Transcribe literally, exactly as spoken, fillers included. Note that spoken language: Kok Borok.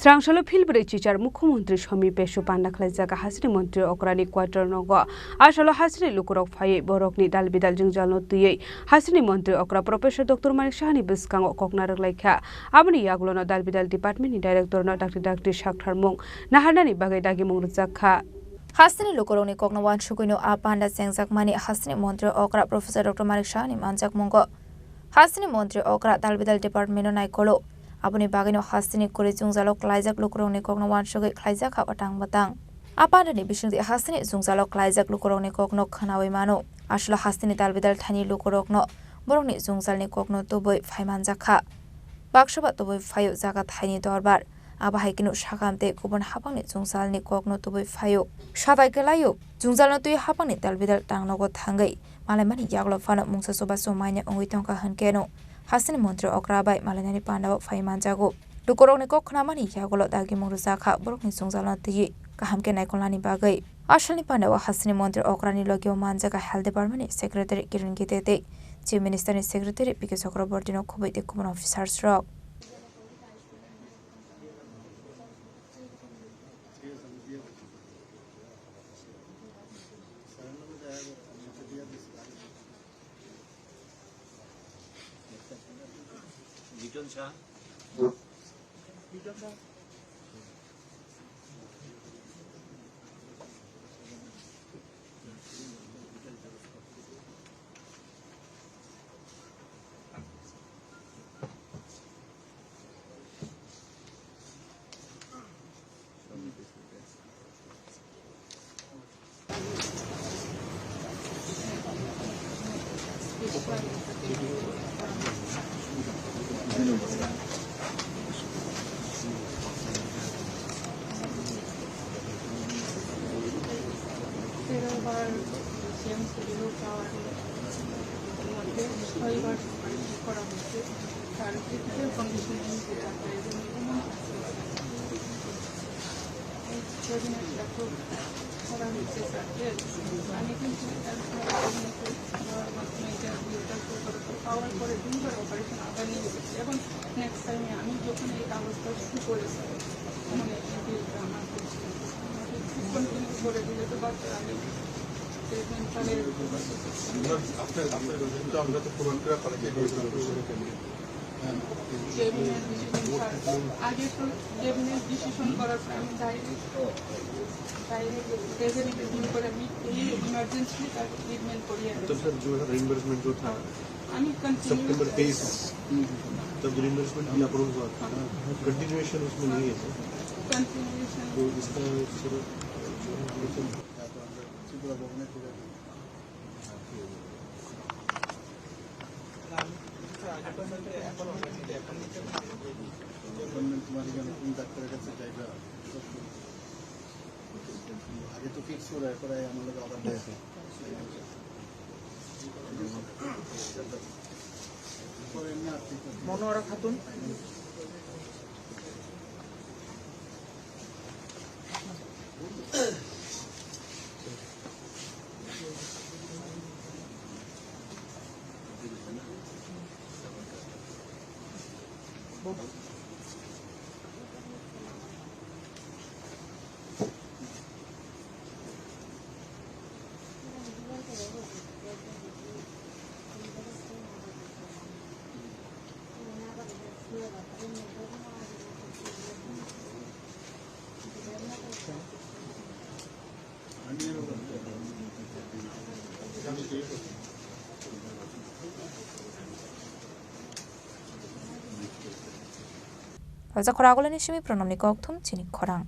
Srangsalo phil brwi chichar Mukhyamantri Somi Pesu panda khlaijak hasini montri okrani quarter nogo. Asalo hasini lukurok phaiwi borokni dal bidal jwngjalno twiwi hasini montri okra Professor Doctor Manik Sahani bwskango kokna rwklaikha. Aboni yagulono dal bidal department ni director no dakti dakti saktharmung naharnani bagwi dagimung rwjak kha. Hasini lukurokni kokno wansugwino a panda chengjakmani hasini montri okra Professor Doctor Manik Sahani manjakmungo. Hasini montri okra dal bidal department no naikolo. Aboni bagwino hasini kwrwi jwngjalo klaijak lukurokni kokno wansugwi khlaijak kha batang batang. A pandani bisingtwi hasini jwngjalo klaijak lukurokni kokno khwnawi mano. Aswla hasini dal bidal thani lukurokno borokni jwngjalni kokno tubui phai manjak kha. Baksa ba tubui phaio jaga thaini dorbar. Abo hai kheno sakam tei kubun haphangni jwngjalni kokno tubui phaio. Sadai kelaio, jwngjalno twi haphangni dal bidal tangnogo thangwi malaimani yagulo phano mungsa chubachu manya wngwi tongkha hwnkhe no hasini montri okra bai malainani pandao phai manjago. Lukurokni kok khnamani yagulo dagimung rwjakha borokni jwngjalno twiwi kaham khe naikolnani bagwi. Asalni pandao hasini montri okrani logio manjaga Health Department ni Secretary Kiran Gite tei Chief Minister ni Secretary P K Chakraborty no khobwi tei kubun officers rok. তেরো বার CM studio পাওয়ার মধ্যে ছয়বার সুপারিশ করা হয়েছে। তার ক্রিটিক্যাল কন্ডিশনে যেটা প্রয়োজন, এই ছয় দিনের লেখক করা হয়েছে স্যারকে। আমি কিন্তু আমার মাধ্যমে এটা বিয়েটা পাওয়ার পরে দুইবার অপারেশন আবার নিয়ে গেছি। এখন নেক্সট টাইমে আমি যখন এই কাগজটা শুরু করেছি, মানে এই বিলটা আমার করছি, আমাকে একটু কন্টিনিউ করে দিলে তো বাচ্চা আমি ট্রিটমেন্ট চালিয়ে যেতে পারবো। আপনার, আপনার, আপনার, আমরা তো প্রমাণ করে আপনাকে দিয়ে দিতে পারবো। জেবিনের ডিসিশন ছাড়া, আগে তো জেবিনের ডিসিশন করার পরে আমি ডাইরেক্ট, ডাইরেক্ট রেজাল্ট ডিল করে আমি এই ইমার্জেন্সি তাকে ট্রিটমেন্ট করিয়ে আনি। तो सर, जो है रिइंबर्समेंट जो था, আমি কন্টিনিউ सितंबर तेईस में, तब रिइंबर्समेंट भी अप्रूव हुआ था, कंटिन्यूएशन उसमें नहीं है सर। कंटिन्यूएशन। तो इसका सर, जो है, हम लोग ত্রিপুরা ভবনে ফিরে। অ্যাপয়েন্টমেন্ট তোমার এখানে কোন ডাক্তারের কাছে যাইবা? আগে তো ফিক্স করে, এরপরে আমার লোক আবার দেয়। পরে এমনি আর কি করতে মনোয়ারা Khatun. Rojak khorang agulini simi pranamni kokthum chini khorang.